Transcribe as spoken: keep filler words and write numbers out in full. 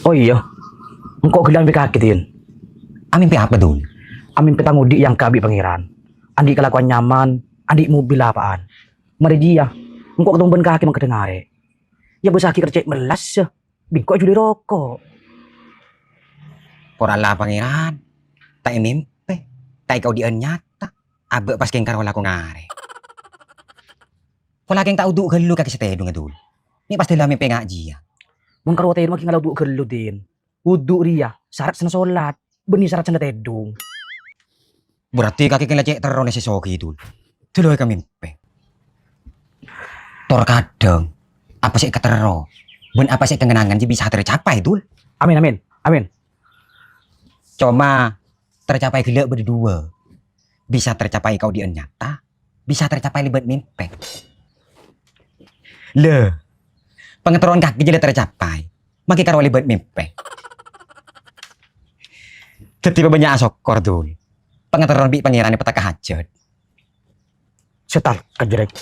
Oh iyâ, engko' ghellâ' amèmpè kakè, Din. Amèmpè apa, Dul? Amèmpè tang odi' èangka' bi' Pangèran. Andi' kalakowan nyaman, andi' mobil apa'an. Marè jiyâ, engko' ketemu bân kakè mangkadhâng arè. Yâ bâsaghi kercè' mellas, yâ. Bi' engko' ajhuli roko'. Pora la Pangèran, ta' èmèmpè, ta' èkaodi'ân nyata. Abâ' pas kèng karo lako ngarè. Pola kèng ta' udu' ghâllu kakè sè tèdhunga, Dul. Mè' pas dâlâ mèmpè nga' jiyâ. Mon karo tèdhung ghi' ngala' udu' ghâllu, Din. Udu' rèya sarat sèna solat, bânnè sarat sèna tèdhung. Berarti kakè kèng la cè' terro nè sè soghi, Dul. Dâlâ èkamèmpè. Tor kadhâng, apa sè èkaterro bân apa sè èkangèn-angèn jiyâ bisa tercapai, Dul. Amin, amin, amin. Coma tercapai ghellâ' bâdâ duwâ'. Bisa tercapai kaodi'ân nyata, bisa tercapai lèbât mèmpè. Lè, pangaterron kakè jiyâ la tercapai, makè karo lèbât mèmpè. Dhâddhi pabânnya' asokkor, Dul. Pangaterron bi' Pangèran èpataka hajhât. Setan kejrek.